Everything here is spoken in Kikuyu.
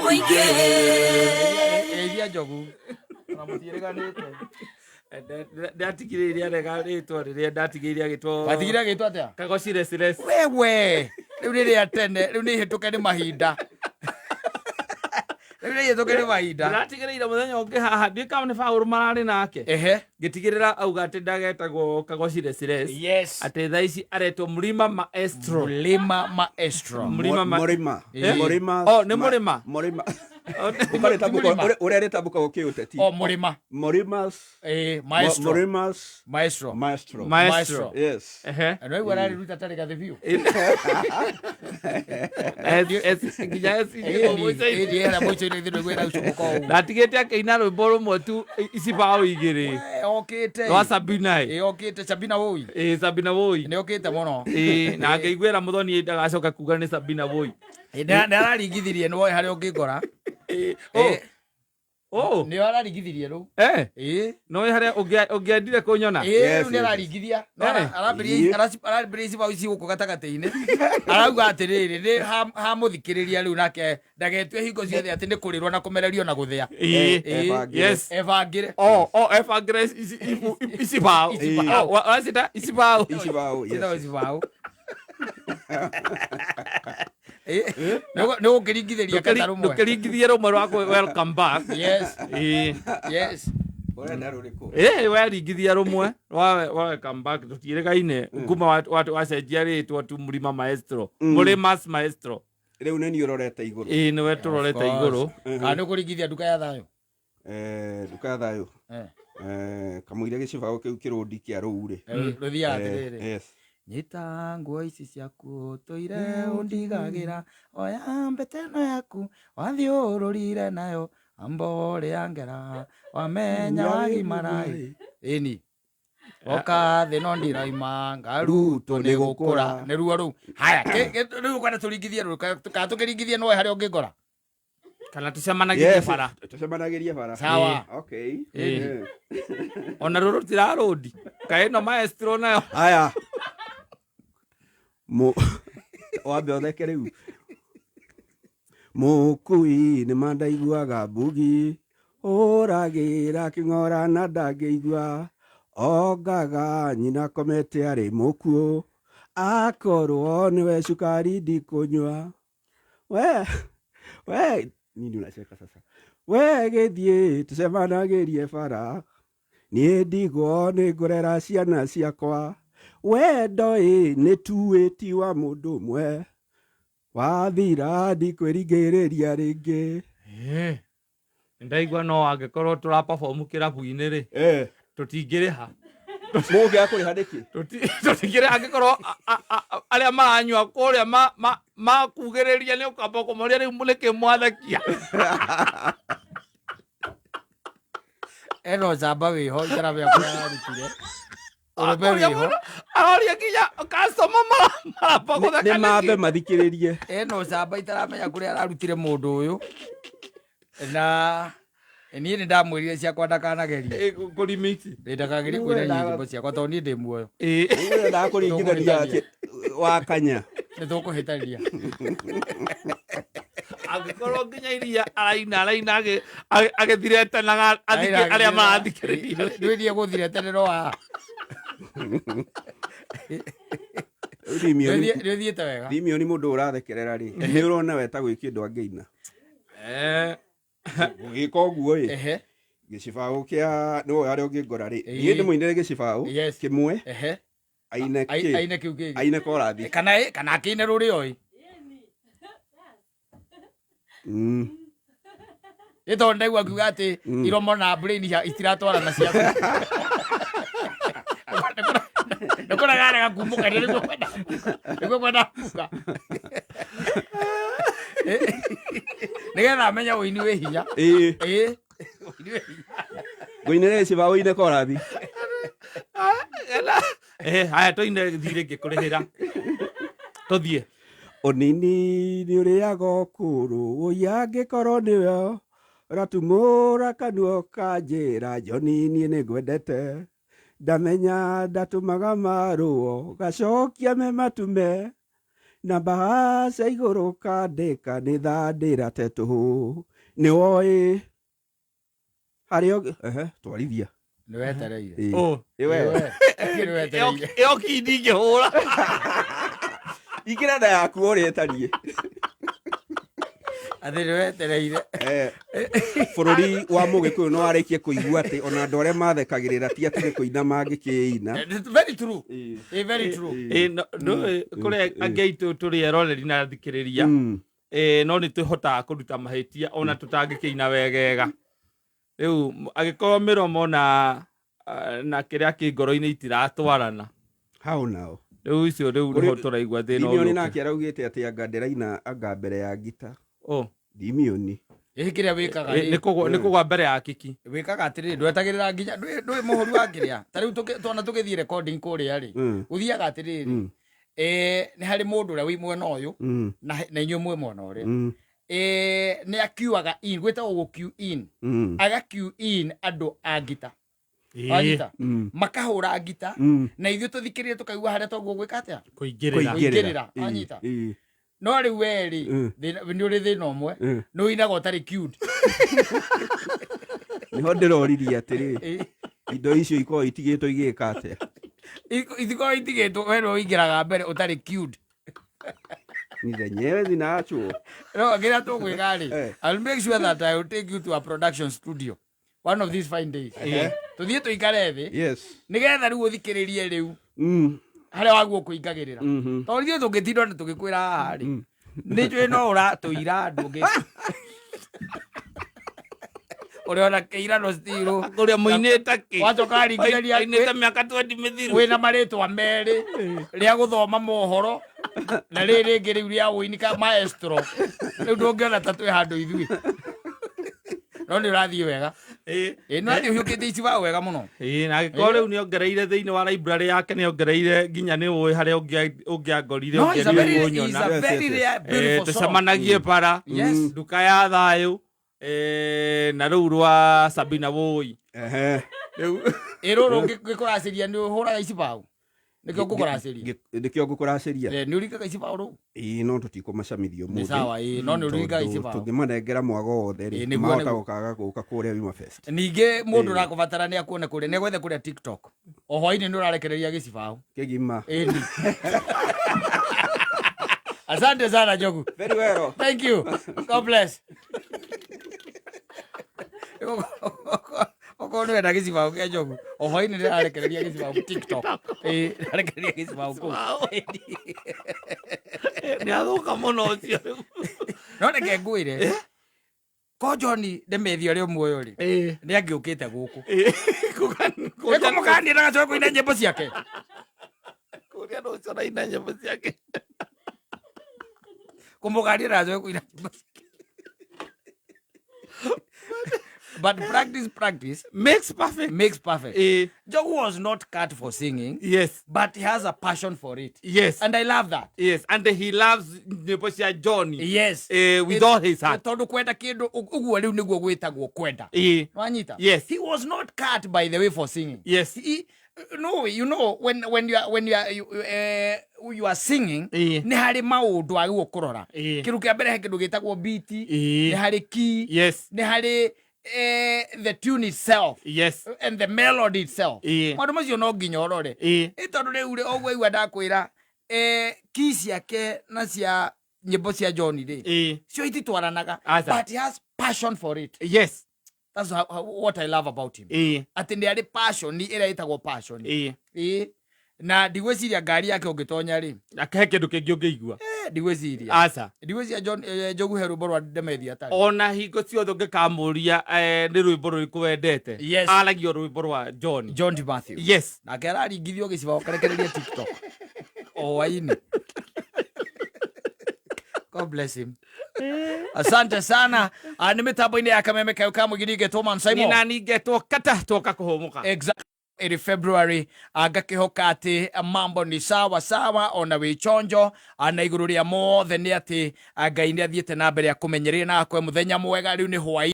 Mũingĩ. Geithia njogu ona mũtiĩrĩganĩte. Ndatigĩrĩire arega rĩtwa rĩrĩa ndatigĩire agĩtwo. Watigire agĩtwo atĩa? Kagocire Cires. Wewe, rĩu nĩ rĩa tene, rĩu nĩ ihĩtũke nĩ mahinda, rĩu nĩ ihĩtũke nĩ mahinda. Ndĩratigĩrĩire mũthenya ũngĩ haha, ndiũĩ kana nĩ Paũlũ mararĩ nake. Ngĩtigĩrĩra auga atĩ ndagetagwo Kagocire Cires. Atĩ thaa ici aretwo Mlima Maestro. Mlima Maestro. Mlima Mũrĩma. Eh? Mũrĩma. Oh, nĩ mũrĩma. Mũrĩma. Oh, nĩ- Ũkarĩtamũka mũrĩma. ũrĩa rĩtamũkagwo kĩũteti. O mũrĩma. Mũrĩmas. Maestro. Mũrĩmas. Maestro. Maestro. Maestro. Yes. Ehe. Na nĩwaigua ararĩruta tarĩ gathĩ biũ. S- S- nginya S mũico-inĩ. Ĩni ĩra mũico-inĩ thĩ ndũigua ĩraucũkũka ũguo. Ndatigĩte akĩina rwĩmbo rũmwe tu, icibao igĩrĩ. Okĩte. Rwa Sabina ĩ. Ĩ, okĩte Sabina woi. Ĩ, Sabina woi. Nĩ okĩte mũno. Ĩ, na ngĩiguĩra mũthoni ndagacoka kuga nĩ Sabina woi. Ĩ, nĩ araringithirie, nĩ woĩ harĩa ũngĩngora. Ĩ, oh, oh. Nĩ araringithirie rĩu. Eh, no ĩ harĩa ũngĩendire kũnyona. Ĩ, Yes, rĩu nĩ yes. araringithia. No arambĩrĩria icibao ici gũkũ gatagatĩ-inĩ, arauga atĩrĩrĩ, nĩ hamũthikĩrĩria rĩu nake ndagetue hingo ciothe atĩ nĩ kũrĩrwo na kũmererio na gũthĩa. Ĩ, Ebangĩre. yes. Ebangĩre. Oh, ebangĩre icibao. Icibao. Oh, wacita icibao. Icibao, yes. Ciĩtagwo icibao. Nĩ gũkĩringithĩria kata rũmwe. Ndũkĩringithie rũmwe rwa welcome back. Yes. Ĩ. Yes. Ũrenda rũrĩkũ? Ĩ, weringithia rũmwe rwa welcome back, tũtiĩrĩgaine kuma wacenjia rĩtwa tu Mlima Maestro, Mũrĩmas Maestro. Rĩu nĩ niĩ ũrorete igũrũ. Ĩ, nĩwe tũrorete igũrũ. Kana nĩ ũkũringithia nduka ya thayũ? Eh, nduka ya thayũ. Eh. Eh, kamũira gĩcibaũ kĩu kĩrũndi kĩa rũu rĩ. Rũthiaga Eh, atĩrĩrĩ. Yes. Nyita nguo ici ciaku ũtũire ũndigagĩra, oya mbete ĩno yaku wathiũrũrire nayo, amba ũrĩa ngera wamenya wagimara ĩni oka thĩ no ndiraima ngarutwo nĩ gũkũra nĩ ruo rũu. Haya, rĩu kwenda tũringithie rũu, kana tũkĩringithie nĩwe harĩa ũngĩngora. Kana tũcemanagĩrie Yes. bara. Tũcemanagĩrie bara. Sawa. Okay. Ĩ. Eh. Ona rũrũ rũtirarũndi kaĩ ĩno maestro nayo. Aya. Mu wambe ũtheke rĩu. Mũkui nĩ mandaiguaga mbugi, ũragĩra kĩng'ora na ndangĩigua, ongaga nyina komete arĩ mũkuũ, akorwo nĩwe cukari ndikũnyua. We, we, nini unacheka sasa? We gĩthiĩ tũcemanagĩrie bara, niĩ ndigwo nĩ ngũrera ciana ciakwa, wendo ĩ nĩ tuĩ ti wa mũndũ ũmwe, wathira ndikwĩringĩrĩria rĩngĩ. Ĩ, ndaigua no angĩkorwo tũra perform kĩrabu-inĩ rĩ, tũtingĩrĩha. Mũngĩaga kũrĩha nĩkĩ? Tũtingĩrĩha angĩkorwo arĩa maranyua kũrĩa makugĩrĩria, nĩ ũkamba kũmoria rĩu nĩkĩ mwathekia. Ena ũcamba wĩho itaramenya kũrĩa ararutire ũrũme Akoria wĩho. mũndũ, aroria nginya customer maramba gũtheka. Nĩ mambe Nĩkĩ? mathikĩrĩrie. Ena ũcamba itaramenya kũrĩa ararutire mũndũ ũyũ, na niĩ nĩ ndamwĩrire ciakwa ndakanagerie. Ĩ, kũrimix. Ndakagerie kũina nyĩmbo ciakwa tondũ niĩ ndĩ muoyo. Ĩ. Ũrenda kũringithania atĩ wakanya. Nĩ tũkũhĩtania. Angĩkorwo nginya iria araina agĩthiretenaga arĩa marathikĩrĩria. Ndwĩrie gũthiretenero wa Rĩu Thimioni. Nĩ ũthiĩte wega. Thimioni, mũndũ ũrathekerera rĩ, nĩ ũrona we ta gwĩ kĩndũ angĩina? Eh, Gũgĩka ũguo ĩ, gĩcibaũ kĩa nĩwe harĩa ũngĩngora rĩ, niĩ ndĩmũinĩre gĩcibaũ kĩmwe, aine kĩ? Aine kĩu kĩngĩ. Aine korathi. Kana akĩine rũrĩa oĩ. Nĩ tondũ ndaigua akiuga atĩ iromo na brain itiratwarana ciaku. Nĩ kũragarega kumũkania nĩguo kwenda kuga. Nĩgetha amenye ũini wĩ hinya. Ĩĩ. Ĩĩ. Ũini wĩ hinya. Ngũinĩre gĩcibaũ ũine korathi. Eh, haya, tũine thirĩ ngĩkũrĩhĩra tũthiĩ. Ũnini nĩ ũrĩaga ũkũrũ, wũi angĩkorwo nĩwe ũratumũra kanua ũkanjĩra Njoni niĩ nĩ ngwendete, ndamenya ndatũmaga marũo gacokia me matume. Na mbaca igũrũ kandĩka nĩ thandĩra tetũ nĩ woĩ harĩa ehe twarithia. Nĩ wetereire. Ĩĩ. Oh. Ĩ we. Nĩ wetereire. Ĩyo ki ndingĩhũra. Ingĩra nda yaku ũrĩa ĩtariĩ. Atĩ nĩ wetereire. Eh, bũrũri wa mũgĩkũyũ nĩ warĩkie kũigua atĩ ona andũ arĩa mathekagĩrĩra ti atĩ nĩ kũina mangĩkĩina. It's very true. Ĩ very true. Ĩ, ndũĩ kũrĩ angĩ aitũ tũrĩ eroreri na athikĩrĩria. Ĩ, no nĩ twĩhotaga kũruta mahĩtia ona tũtangĩkĩina wegega. Rĩu angĩkorwo mĩromo na kĩrĩa kĩ ngoro-inĩ itiratwarana. Hau nao. Rĩu icio rĩu nĩho tũraigua thĩna Dimioni ũyũ. Nake araugĩte atĩ anga ndĩraina anga mbere ya ngita. Oh. Dimioni. Ĩ kĩrĩa wĩkaga Ĩ, nĩ rĩ, kũgwa mbere ya kiki. Wĩkaga atĩrĩrĩ, ndwetagĩrĩra nginya ndũĩ mũhũri wa kĩrĩa ta rĩu twana tũgĩthiĩ recording kũrĩa rĩ, gũthiaga atĩrĩrĩ, nĩ harĩ mũndũ ũrĩa wĩ mwena ũyũ na inyuĩ mwĩ mwena ũrĩa, nĩ akiuaga in, gwĩtagwo gũ cue in, aga cue in andũ a ngita. Wanyita? Makahũra ngita na ithuĩ tũthikĩrĩrie tũkaigua harĩa twaguo gwĩka atĩa. Kũingĩrĩra. Kũingĩrĩra, wanyita? No rĩu we rĩ, nĩ ũrĩ thĩna ũmwe, nĩ ũinaga ũtarĩ cued. Nĩho ndĩroririe atĩrĩ, indo icio ikoragwo itigĩtwo igĩka atĩa? Itikoragwo itigĩtwo, we nĩwe ũingĩraga mbere ũtarĩ cued. Ni zenyewe zinaachwo. No kĩrĩa tũgwĩka rĩ, I'll make sure that I will take you to a production studio one of these fine days, tũthiĩ tũikare thĩ, nĩgetha rĩu ũthikĩrĩrie rĩu harĩa waguo kũingagĩrĩra, tondũ ithuĩ tũngĩtinda na tũgĩkwĩra haha rĩ, nĩ njũĩ no ũratũira ndũngĩ ũrĩona kĩirano still. Kũrĩa mũinĩte kĩ? Wacoka waringithania Ainĩte mĩaka 20 mĩthiru. Wĩna marĩtwa merĩ, rĩa gũthoma mohoro na rĩrĩ rĩngĩ rĩu rĩa ũini ka maestro. Rĩu ndũngĩona ta twĩ handũ ithuĩ, no nĩ ũrathiĩ wega. Ĩ. Ĩ, nĩ ũrathiĩ ũhiũkĩtie icibaũ wega mũno. Ĩ, na angĩkorwo rĩu nĩ ongereire thĩinĩ wa library yake, nĩ ongereire nginya nĩ ũĩ harĩa ũngĩangorire. No, it's a very, ũngĩendire it's kũnyona. a very rare, beautiful song. Tũcemanagie bara nduka ya thayũ, na rũu rwa Sabina Woi. Rĩu Ĩ, rũrũ ngĩkũracĩria nĩ ũhũraga icibaũ, nĩkĩo ngũkũracĩria. Nĩkĩo ngũkũracĩria. Nĩ ũringaga icibaũ rũu? Ĩĩ, no tũtikũmacamithia Nĩ ũmũthĩ. sawa, ĩ, no nĩ ũringaga Tondũ icibaũ. tũngĩmanengera mwago wothe Ĩ, rĩ, nĩguo, mahota nĩguo. gũkaga gũka kũrĩa Wima Fest. Ningĩ mũndũ ũrakũbatara nĩ akuone kũrĩa, nĩ agwethe kũrĩa TikTok o hwainĩ nĩ ũrarekereria gĩcibaũ. Kĩgima. Ĩni, asante sana, Njogu. Very well. Thank you, God bless. Okorwo nĩ wenda gĩcibaũ kĩa Njogu, o hwainĩ nĩ ararekereria gĩcibaũ TikTok. Ĩ, ararekereria gĩcibaũ kũu. Nĩ athũka mũno ũcio rĩu. No reke ngwĩre, ko John Demethi ũrĩa muoyo rĩ, nĩ angĩũkĩte gũkũ ĩkũmũkania ndagacoke kũina nyĩmbo ciake. Kũrĩa no ũcio araina nyĩmbo ciake. Kũmũkania ndagacoke kũina nyĩmbo ciake, but practice, practice makes perfect. Makes perfect. Njogu was not cut for singing, but he has a passion for it, and I love that. Yes, and he loves nyĩmbo cia Johnny with all his heart. Tondũ kwenda kĩndũ ũguo rĩu nĩguo gwĩtagwo kwenda. Wanyita? Yes. He was not cut, by the way, for singing. He, no, you know, when you are singing, nĩ harĩ maũndũ agĩrĩirwo kũrora. Kĩndũ kĩa mbere, he kĩndũ gĩtagwo beat, nĩ harĩ key, nĩ harĩ the tune itself and the melody itself. Maũndũ macio no nginya ũrore. Ĩ, tondũ rĩu rĩ, ũguo igua ndakwĩra, key ciake na cia nyĩmbo cia John rĩ, cio ititwaranaga, Aca. but he has passion for it. That's what I love about him, atĩ nĩ arĩ passion ĩrĩa ĩtagwo passion. Ĩ, na ndigwĩciria ngari yake ũngĩtonya rĩ, Akahe kĩndũ kĩngĩ ũngĩigua. Ndigwĩciria Aca. Ndigwĩciria John, Njogu he rwĩmbo rwa Demethi atarĩ. Ona hingo ciothe ũngĩkamũria, nĩ rwĩmbo rũrĩkũ wendete, aragia rwĩmbo rwa John. John D. Matthew. Nake araringithio gĩcibaũ karekereria TikTok o waini. God bless him. Asante sana. Nĩ mĩtambo-inĩ ya kameme kayo ka mũgiri ngetwo Man Simon. Nina ningetwo kata twoka kũhũmũka. Exactly. Ĩrĩ February, ngakĩhoka atĩ mambo ni sawa sawa ona wĩ chonjo, na igũrũ rĩa mothe nĩ atĩ, Ngai nĩ athiĩte na mbere akũmenyereire na akwe mũthenya mwega. Rĩu nĩ hwaĩ.